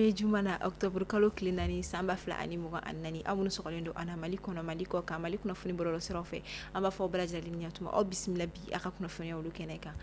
bɛ juma na, octobre kalo tile 4 san 2024. Aw minnu sɔgɔlen don an na Mali kɔnɔ, Mali kɔ kan, Mali kunnafoni bɔlɔlɔ siraw fɛ, an b'a fɔ aw bɛɛ lajɛlen ni ɲatuma, aw bisimila bi a ka kunnafoniya olu kɛnɛ kan.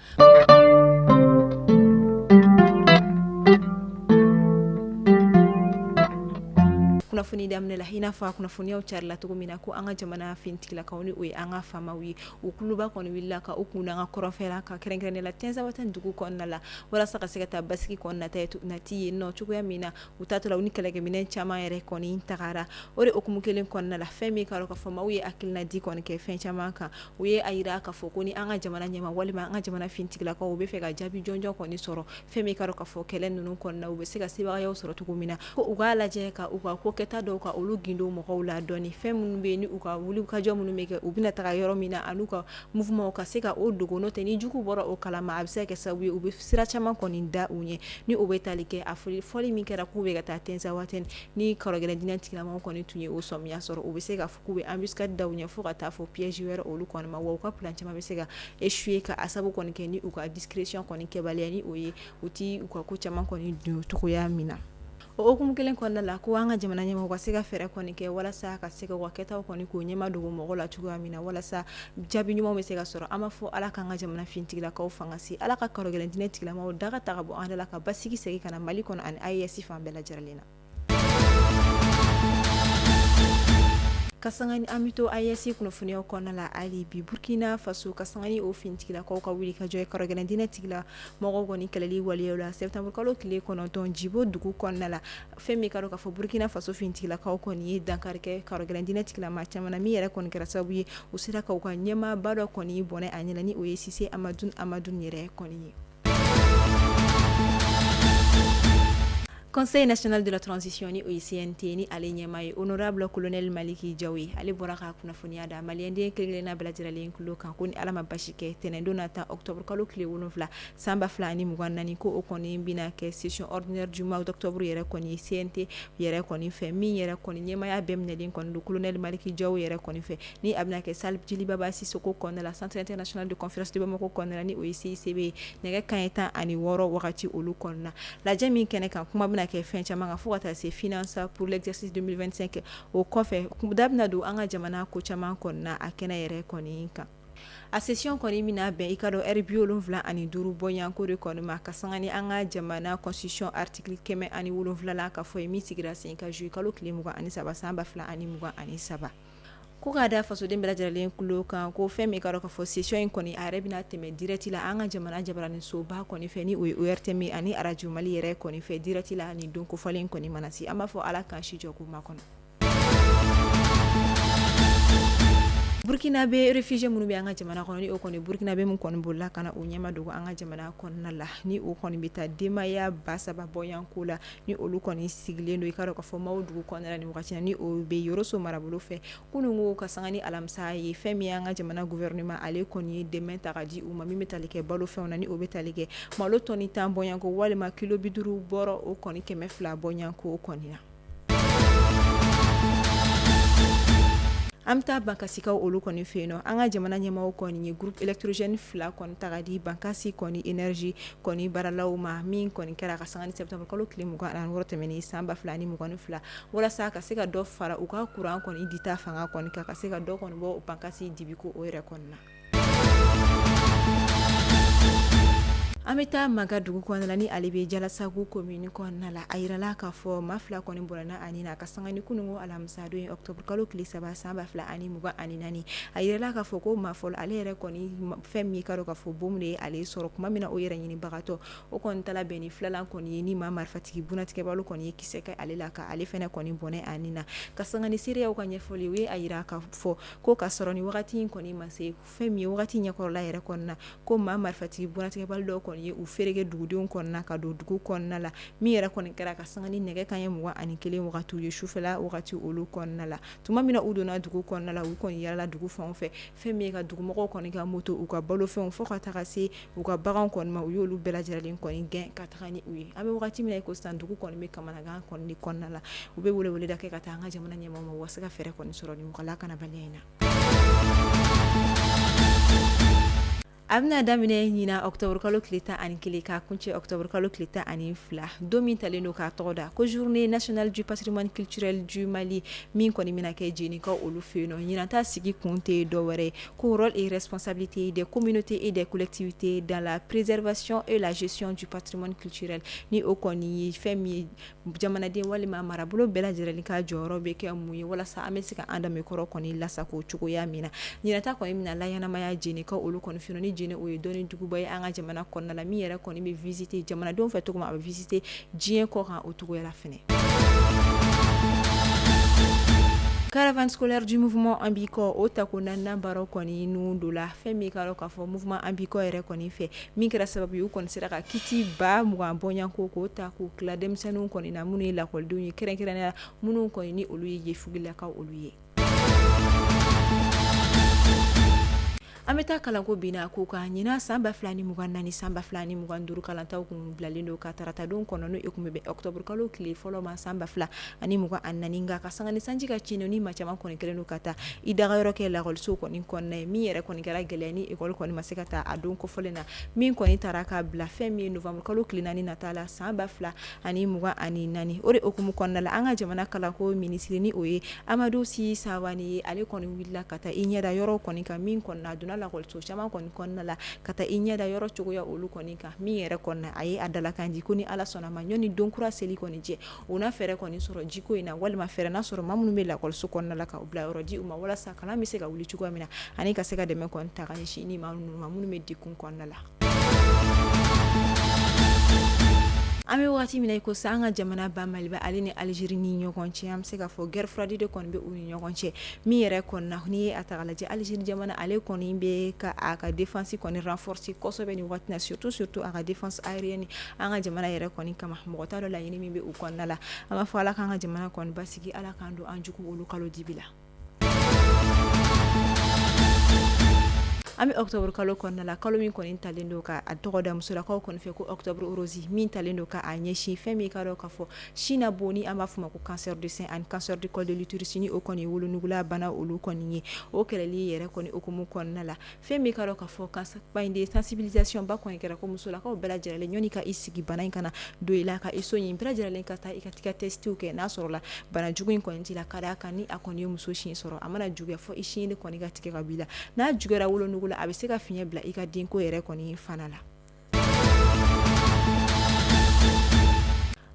Kunnafoni daminɛ la, i n'a fɔ a kunnafoniyaw carila cogo min na, ko an ka jamana finitigilakaw ni o ye an ka faamaw ye, u kuluba kɔni wulila ka u kun da an ka kɔrɔnfɛla kan, kɛrɛnkɛrɛnnen la Tinzawatɛn dugu kɔnɔna la, walasa ka se ka taa basigi kɔni nati yen nɔ cogoya min na. U taatɔ la, u ni kɛlɛkɛminɛn caman yɛrɛ kɔni tagara. O de hukumu kelen kɔnɔna la, fɛn min k'a dɔn k'a fɔ maaw ye hakilina di kɔni kɛ fɛn caman kan, u ye a jira k'a fɔ ko ni an ka jamana ɲɛmaa walima an ka jamana finitigilakaw u bɛ fɛ ka jaabi jɔnjɔn kɔni sɔrɔ fɛn min k'a dɔn k'a fɔ kɛlɛ ninnu kɔnɔna, u bɛ se ka sebagayaw sɔrɔ cogo min na, ko u k'a lajɛ ka u ka ko kɛta dɔw ka olu gindo mɔgɔw la dɔɔni. Fɛn minnu bɛ yen ni u ka wulikajɔ minnu bɛ kɛ, u bɛna taga yɔrɔ min na, an'u ka mouvement ka se ka o dogo, n'o tɛ ni jugu bɔra o kalama, a bɛ se ka kɛ sababu ye u bɛ sira caman kɔni da u ɲɛ. Ni o bɛ tali kɛ a fɔli min kɛra k'u bɛ ka taa Tinzawatɛn, ni karɔgɛlɛn diinɛ tigilamaw kɔni tun ye o sɔmiya sɔrɔ, u bɛ se k'a fɔ k'u bɛ embuscade da u ɲɛ fo ka taa fɔ piège wɛrɛ olu kɔni ma, wa u ka plan caman bɛ se ka échouer ka a sababu kɔni kɛ ni u ka discrétion kɔni kɛbaliya, ni o ye u ti u ka ko caman kɔni don cogoya min na. O hukumu kelen kɔnɔna la, ko an ka jamana ɲɛmɔgɔ ka se ka fɛɛrɛ kɔni kɛ walasa ka se ka u ka kɛtaw kɔni k'o ɲɛma dogo mɔgɔw la cogoya min na, walasa jaabi ɲumanw bɛ se ka sɔrɔ. An b'a fɔ Ala k'an ka jamana finitigilakaw fanga se, Ala ka karɔgɛlɛn diinɛ tigilamaw daga ta ka bɔ an da la, ka basigi segin ka na Mali kɔnɔ ani AES fan bɛɛ lajɛlen na. Ka sanga ni an bɛ to AES kunnafoniyaw kɔnɔna la hali bi, Burkina Faso, ka sanga ni o finitigilakaw ka wuli ka jɔ ye karɔgɛlɛn diinɛ tigila mɔgɔw kɔni kɛlɛli waleyaw la, septembre kalo tile 9 Jibo dugu kɔnɔna la, fɛn min k'a dɔn k'a fɔ Burkina Faso finitigilakaw kɔni ye dankari kɛ karɔgɛlɛn diinɛ tigilama caman na, min yɛrɛ kɔni kɛra sababu ye u sera ka u ka ɲɛmaaba dɔ kɔni bɔnɛ a ni la, ni o ye Sise Amadun Amadun yɛrɛ kɔni ye. Conseil national de la transition, ni o ye CNT, ni ale ɲɛmaa ye honorable colonel Maliki Jaw ye, ale bɔra ka kunnafoniya da maliyɛnden kelen-kelenna bɛɛ lajɛlen tulo kan ko ni Ala ma basi kɛ, tɛnɛndon nata, octobre kalo tile 7 san 2024, ko o kɔni bɛna kɛ session ordinaire du mois d'octobre yɛrɛ kɔni ye CNT yɛrɛ kɔni fɛ, min yɛrɛ kɔni ɲɛmaaya bɛɛ minɛlen kɔni don colonel Maliki Jaw yɛrɛ kɔni fɛ, ni a bɛna kɛ salle Jeliba Sisoko kɔnɔna la, centre international de conférence de Bamako kɔnɔna la, ni o ye CICB ye, nɛgɛ kanɲɛ 16 wagati olu kɔnɔna. Lajɛ min kɛnɛ kan, kuma bɛna kɛ fɛn caman kan fo ka taa se finance pour l'exercice 2025. O kɔfɛ, da bɛna don an ka jamana ko caman kɔnɔna a kɛnɛ yɛrɛ kɔni kan. A session kɔni bɛna bɛn, i ka dɔn, heure 75 bɔɲɔgɔnko de kɔni ma, ka sanga ni an ka jamana constitution article 107 la, ka fɔ ye min sigira sen kan juillet kalo tile 23 san 2023. Ko k'a da fasoden bɛɛ lajɛlen tulo kan ko fɛn min k'a dɔn k'a fɔ session in kɔni, a yɛrɛ bɛna tɛmɛ direct la an ka jamana jabaraninsoba kɔni fɛ, ni o ye ORTM ani arajo Mali yɛrɛ kɔni fɛ direct la. Ni don kofɔlen kɔni mana se, an b'a fɔ Ala k'an si jɔ k'u makɔnɔ. Burkinabé réfugié minnu bɛ an ka jamana kɔnɔ, ni o kɔni Burkinabé min kɔni bolila ka na u ɲɛma dogo an ka jamana kɔnɔna la, ni o kɔni bɛ taa denbaya 3000 bɔɲɔgɔnko la, ni olu kɔni sigilen don, i ka dɔn k'a fɔ Mao dugu kɔnɔna la nin wagati na, ni o bɛ Yoroso marabolo fɛ, kunun ko ka sanga ni alamisa ye, fɛn min y'an ka jamana gouvernement, ale kɔni ye dɛmɛ ta ka di u ma, min bɛ tali kɛ balofɛnw na, ni o bɛ tali kɛ malo tɔni 10 bɔɲɔgɔnko walima kilo 50 bɔrɔ o kɔni 200 bɔɲɔgɔnko kɔni na. An bɛ taa Bankasikaw olu kɔni fɛ yen nɔ. An ka jamana ɲɛmaaw kɔni ye groupe électrogène fila kɔni ta ka di Bankasi kɔni énergie kɔni baaralaw ma, min kɔni kɛra ka sanga ni septembre kalo tile 26 tɛmɛnen san 2022, walasa ka se ka dɔ fara u ka courant kɔni dita fanga kɔni kan, ka se ka dɔ kɔni bɔ Bankasi dibiko o yɛrɛ kɔni na. An bɛ taa Maga dugu kɔnɔna la, ni ale bɛ Jalasagu commune kɔnɔna la. A jirala k'a fɔ maa fila kɔni bɔnɛna a ni na ka sanga ni kununko alamisa don ye, octobre kalo tile 3 san 2024. A jirala k'a fɔ ko maa fɔlɔ, ale yɛrɛ kɔni fɛn min ka dɔn k'a fɔ bon de ye ale sɔrɔ tuma min na o yɛrɛ ɲinibagatɔ, o kɔni taara bɛn ni filanan kɔni ye, ni maa marifatigi bunatigɛbalo kɔni ye kisɛ kɛ ale la, ka ale fana kɔni bɔnɛ a ni na. Ka sanga ni seereyaw ka ɲɛfɔli, u ye a jira k'a fɔ ko ka sɔrɔ ni wagati in kɔni ma se, fɛn min ye wagati ɲɛkɔrɔla yɛrɛ kɔnɔna, ko maa marifatigi bunatigɛbali dɔw kɔni ye u fereke dugudenw kɔnɔna ka don dugu kɔnɔna la, min yɛrɛ kɔni kɛra ka sanga ni nɛgɛ kanɲɛ 21 wagati ye sufɛla wagati olu kɔnɔna la. Tuma min na u donna dugu kɔnɔna la, u kɔni yalala dugu fan fɛ, fɛn min ye ka dugumɔgɔw kɔni ka moto, u ka balofɛnw, fo ka taga se u ka bagan kɔni ma, u y'olu bɛɛ lajɛlen kɔni gɛn ka taga ni u ye. An bɛ wagati min na i ko sisan, dugu kɔni bɛ kamanagan kɔni kɔnɔna la. U bɛ weleweleda kɛ ka taa an ka jamana ɲɛmaaw ma, u ka se ka fɛɛrɛ kɔni sɔrɔ nin mɔgɔ lakanabaliya in na. A bɛna daminɛ ɲinan octobre kalo tile 11 ka kuncɛ octobre kalo tile 12, don min talen don k'a tɔgɔ da ko journée nationale du patrimoine culturel du Mali, min kɔni bɛna kɛ Jenekaw olu fɛ yen nɔ. Ɲinan ta sigi kun tɛ dɔ wɛrɛ ye ko rôle et responsabilité des communautés et des collectivités dans la préservation et la gestion du patrimoine culturel. Ni o kɔni ye fɛn min ye, jamanaden walima marabolo bɛɛ lajɛlen ka jɔyɔrɔ bɛ kɛ mun ye walasa an bɛ se ka an danbe kɔrɔ kɔni lasago cogoya min na. Ɲinan ta kɔni bɛna laɲɛnamaya Jenekaw olu kɔni fɛ yen. Ni Jene, o ye dɔnni duguba ye an ka jamana kɔnɔna la, min yɛrɛ kɔni bɛ visiter jamanadenw fɛ cogo min, a bɛ visiter diɲɛ kɔ kan o cogoya la fɛnɛ. Caravane scolaire du mouvement An b'i kɔ, o tako naaninan baaraw kɔni nun don la. Fɛn min ka k'a fɔ mouvement An b'i kɔ yɛrɛ kɔni fɛ, min kɛra sababu ye u kɔni sera ka kit 20 000 bɔɲɔgɔnko k'o ta k'o tila denmisɛnninw kɔni na, minnu ye lakɔlidenw ye, kɛrɛnkɛrɛnnenya minnu kɔni ni olu ye Yefugilakaw olu ye. An bɛ taa kalanko binna ko kan. Ɲinan san 2024 san 2025 kalantaw kun bilalen don ka taratadon kɔnɔ, n'o tun bɛ bɛn octobre kalo tile fɔlɔ ma san 2024. Nka ka sanga ni sanji ka ci ni maa caman kɔni kɛlen don ka taa i dagayɔrɔ kɛ lakɔliso kɔni kɔnɔna ye, min yɛrɛ kɔni kɛra gɛlɛya ni école kɔni ma se ka taa a don kofɔlen na, min kɔni taara ka bila fɛn min ye novembre kalo tile 4 nata la san 2024. O de hukumu kɔnɔna la, an ka jamana kalanko minisiri, ni o ye Amadu Si Sawane ye, ale kɔni wulila ka taa i ɲɛda yɔrɔ kɔni kan, min kɔnɔna a donna lakɔliso caman kɔni kɔnɔna la ka taa i ɲɛda yɔrɔ cogoya olu kɔni kan, min yɛrɛ kɔnɔna a ye a dalakan di ko ni Ala sɔnna ma, ɲɔni don kura seli kɔni cɛ, u na fɛɛrɛ kɔni sɔrɔ jiko in na, walima fɛɛrɛ na sɔrɔ maa minnu bɛ lakɔliso kɔnɔna la ka u bila yɔrɔ di u ma, walasa kalan bɛ se ka wuli cogoya min na, ani ka se ka dɛmɛ kɔni ta ka ɲɛsin ni maa ninnu ma minnu bɛ degun kɔnɔna la. An bɛ waati min na i ko sisan, an ka jamana ba Maliba, ale ni Algérie ni ɲɔgɔn cɛ, an bɛ se k'a fɔ guerre froide de kɔni bɛ u ni ɲɔgɔn cɛ, min yɛrɛ kɔnɔna n'i ye a ta k'a lajɛ, Algérie jamana, ale kɔni bɛ ka a ka défense kɔni renforcer kosɛbɛ nin waati na, surtout surtout a ka défense aérienne an ka jamana yɛrɛ kɔni kama. Mɔgɔ t'a dɔn laɲini min bɛ u kɔnɔna la. An b'a fɔ Ala k'an ka jamana kɔni basigi, Ala k'an don an jugu olu kalo dibi la. An bɛ octobre kalo kɔnɔna la, kalo min kɔni talen don ka a tɔgɔ da musolakaw kɔni fɛ ko octobre rose, min talen don ka a ɲɛsin fɛn min ka dɔn k'a fɔ sin na bon, ni an b'a fɔ ma ko cancer du sein ani cancer du col de l'utérus, ni o kɔni ye wolonugula bana olu kɔni ye, o kɛlɛli yɛrɛ kɔni hukumu kɔnɔna la. Fɛn min ka dɔn k'a fɔ campagne de sensibilisation ba kɔni kɛra ko musolakaw bɛɛ lajɛlen, ɲɔni ka i sigi bana in kana don i la ka i so ɲin, bɛɛ lajɛlen ka taa i ka t'i ka testiw kɛ n'a sɔrɔla bana jugu in kɔni t'i la. Ka d'a kan ni a kɔni ye muso sin sɔrɔ, a mana juguya fɔ i sin de kɔni ka tigɛ ka bɔ i la, n'a juguyara wolonugu la, a bɛ se ka fiɲɛ bila i ka denko yɛrɛ kɔni fana la.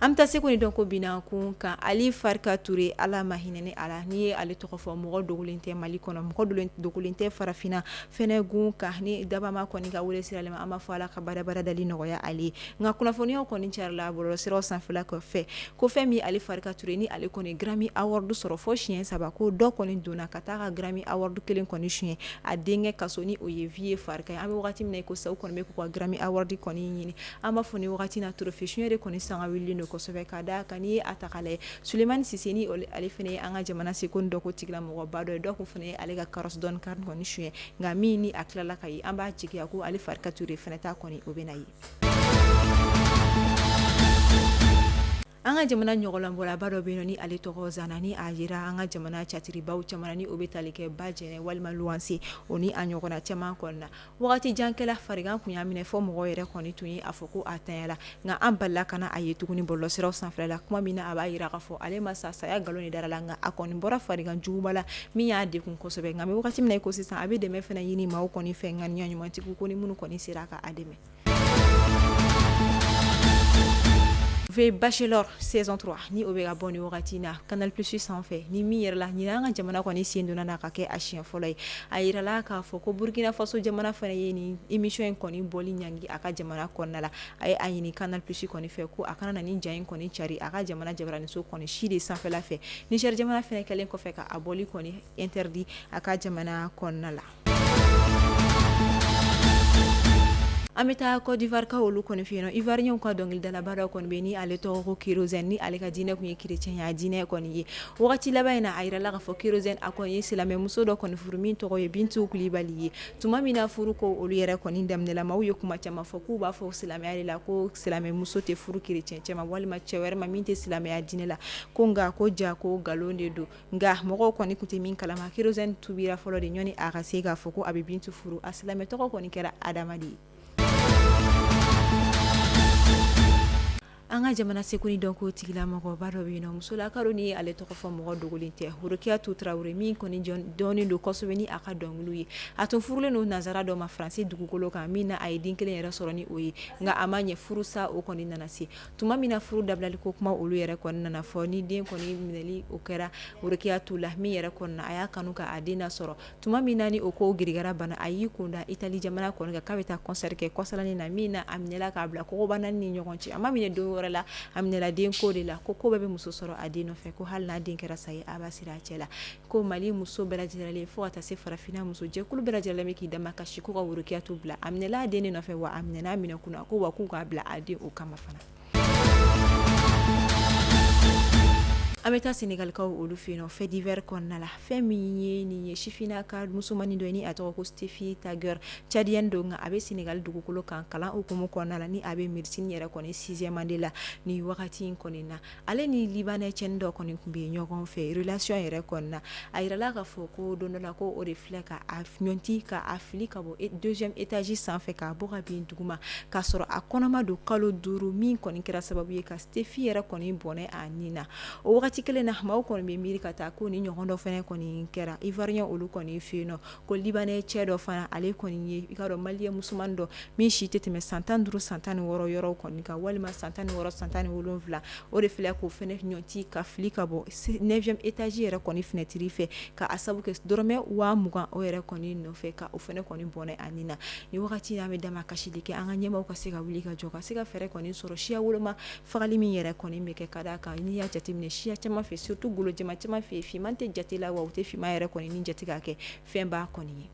An bɛ taa seko ni dɔnko binna kun kan. Ali Farika Ture, Ala ma hinɛ ni a la, n'i ye ale tɔgɔ fɔ, mɔgɔ dogolen tɛ Mali kɔnɔ, mɔgɔ dogolen tɛ farafinna fɛnɛ gun kan. Ni dabama kɔni ka wele sira ma, an b'a fɔ Ala ka badabada dali nɔgɔya ale ye. Nka kunnafoniyaw kɔni carila bɔlɔlɔsiraw sanfɛla kɔfɛ ko fɛn min Ali Farika Ture, ni ale kɔni Grammy Award sɔrɔ fo siɲɛ 3, ko dɔ kɔni donna ka taa ka Grammy Award kelen kɔni suɲɛ a denkɛ ka so, ni o ye Vieux Farika ye. An bɛ wagati min na i ko sisan, u kɔni bɛ k'u ka Grammy Award kɔni ɲini. An b'a fɔ ni wagati na, trophée suɲɛ de kɔni sanga wulilen don kosɛbɛ, ka d'a kan n'i ye a ta k'a lajɛ, Sulemani Sise, ni ale fana ye an ka jamana seko ni dɔnko tigilamɔgɔba dɔ ye, dɔ kun fana ye ale ka Carrosse Duncan kɔni suɲɛ, nka min ni a tilala ka ye, an b'a jigiya ko Ali Farika Ture fana ta kɔni o bɛna ye. An ka jamana ɲɔgɔlɔnbɔlaba dɔ bɛ yen ni ale tɔgɔ Zana, ni a jira an ka jamana catiribaw caman ni o bɛ tali kɛ Bajɛnɛ walima Luwanse, o ni a ɲɔgɔnna caman kɔnɔna. Wagati jankɛla farigan tun y'a minɛ fɔ mɔgɔ yɛrɛ kɔni tun ye a fɔ ko a tanyala, nka an balila ka na a ye tuguni bɔlɔlɔsiraw sanfɛ la, kuma min na a b'a jira k'a fɔ ale ma sa, saya nkalon de dara la, nka a kɔni bɔra farigan juguba la min y'a degun kosɛbɛ. Nka bɛ wagati min na i ko sisan, a bɛ dɛmɛ fana ɲini maaw kɔni fɛ, ŋaniya ɲumantigiw ko ni minnu kɔni sera ka a dɛmɛ. The Bachelor saison 3, ni o bɛ ka bɔ ni wagati na Canal Plus sanfɛ, ni min yɛrɛ la ɲinan an ka jamana kɔni sen donna n'a ka kɛ a siɲɛ fɔlɔ ye. A yirala k'a fɔ ko Burkina Faso jamana fana ye nin émission in kɔni bɔli ɲangi a ka jamana kɔnɔna la. A ye a ɲini Canal Plus kɔni fɛ ko a kana na ni ja in kɔni cari a ka jamana jabaraniso kɔni si de sanfɛla fɛ. Niger jamana fana kɛlen kɔfɛ ka a bɔli kɔni interdit a ka jamana kɔnɔna la. An bɛ taa Côte d'Ivoire kaw olu kɔni fɛ yen nɔ. Ivoirienw ka dɔnkilidalaba dɔ kɔni bɛ ni ale tɔgɔ ko Kérosène, ni ale ka diinɛ tun ye chrétien ya diinɛ kɔni ye. Wagati laban in na, a jirala k'a fɔ Kérosène a kɔni ye silamɛmuso dɔ kɔni furu min tɔgɔ ye Bintu Kulibali ye. Tuma min na furu ko olu yɛrɛ kɔni daminɛla, maaw ye kuma caman fɔ k'u b'a fɔ silamɛya de la ko silamɛmuso tɛ furu chrétien cɛ ma walima cɛ wɛrɛ ma min tɛ silamɛya diinɛ la, ko nka ko ja ko nkalon de don. Nka mɔgɔw kɔni tun tɛ min kalama, Kérosène tubira fɔlɔ de ɲɔni a ka se k'a fɔ ko a bɛ Bintu furu. A silamɛ tɔgɔ kɔni kɛra Adama de ye. An ka jamana seko ni dɔnko tigilamɔgɔba dɔ bɛ yen nɔ, musolaka don, ni ale tɔgɔ fɔ mɔgɔ dogolen tɛ, Worokiyatu Tarawele, min kɔni dɔnnen don kosɛbɛ ni a ka dɔnkiliw ye. A tun furulen don nansara dɔ ma Faransi dugukolo kan, min na a ye den kelen yɛrɛ sɔrɔ ni o ye, nka a ma ɲɛ, furusa o kɔni nana se. Tuma min na furu dabilali ko kuma olu yɛrɛ kɔni nana fɔ, ni den kɔni minɛli o kɛra Worokiyatu la, min yɛrɛ kɔni a y'a kanu ka a den sɔrɔ. Tuma min na ni o ko girigara bana, a y'i kun da Itali jamana kɔni kan k'a bɛ taa concert kɛ kɔsalani na, min na a minɛla k'a bila kogoba naani ni ɲɔgɔn cɛ. A ma minɛ don wɛrɛ la, a minɛla den ko de la. Ko ko bɛɛ bɛ muso sɔrɔ a den nɔfɛ, ko hali n'a den kɛra sa ye, a b'a siri a cɛ la. Ko Mali muso bɛɛ lajɛlen fo ka taa se farafinna muso jɛkulu bɛɛ lajɛlen bɛ k'i damakasi ko ka Worokiyatu bila. A minɛla a den de nɔfɛ, wa a minɛna a minɛ kunna ko wa k'u k'a bila a den o kama fana. An bɛ taa Senegalikaw olu fɛ yen nɔ, fait divers kɔnɔna la. Fɛn min ye nin ye, sifinna ka musomannin dɔ ni a tɔgɔ ko Stefi Taguer, tchadienne don, nka a bɛ Senegal dugukolo kan kalan hukumu kɔnɔna la, ni a bɛ médecine yɛrɛ kɔni 6e année la ni wagati in kɔni na. Ale ni libanais cɛnin dɔ kɔni tun bɛ ɲɔgɔn fɛ relation yɛrɛ kɔnɔna na. A jirala k'a fɔ ko don dɔ la, ko o de filɛ ka a ɲɔnti ka a fili ka bɔ deuxième étage sanfɛ k'a bɔ ka bin duguma, k'a sɔrɔ a kɔnɔma don kalo 5, min kɔni kɛra sababu ye ka Stefi yɛrɛ kɔni bɔnɛ a ni na. O wagati kelen na, maaw kɔni bɛ miiri ka taa ko ni ɲɔgɔn dɔ fana kɔni kɛra Ivoirien olu kɔni fɛ yen nɔ, ko libanais cɛ dɔ fana, ale kɔni ye i ka dɔn malien musoman dɔ min si tɛ tɛmɛ san 15 san 16 yɔrɔw kɔni kan, walima san 16 san 17, o de filɛ k'o fana ɲɔnti ka fili ka bɔ 9e étage yɛrɛ kɔni fenêtre fɛ, ka a sabu kɛ dɔrɔmɛ 20,000 o yɛrɛ kɔni nɔfɛ, ka o fana kɔni bɔnɛ a ni na. Ni wagati an bɛ damakasili kɛ an ka ɲɛmaaw ka se ka wuli ka jɔ, ka se ka fɛɛrɛ kɔni sɔrɔ siya woloma fagali min yɛrɛ kɔni bɛ kɛ, ka d'a kan n'i y'a jateminɛ siya caman fɛ, surtout golojɛman caman fɛ, finman tɛ jate la, wa u tɛ finman yɛrɛ kɔni ni jate k'a kɛ fɛn b'a kɔni ye.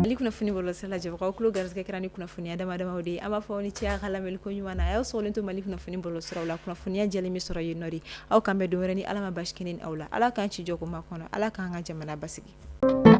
Mali kunnafoni bɔlɔlɔsira lajɛbagaw tulo garisɛgɛ kɛra ni kunnafoniya dama damaw de ye. An b'a fɔ aw ni ce a ka lamɛnni ko ɲuman na. A y'aw sɔgɔlen to Mali kunnafoni bɔlɔlɔsiraw la, kunnafoniya jɛlen bɛ sɔrɔ yen nɔ de. Aw k'an bɛn don wɛrɛ ni Ala ma basi kɛ ne ni aw la. Ala k'an ci jɔ ko ma kɔnɔ, Ala k'an ka jamana basigi.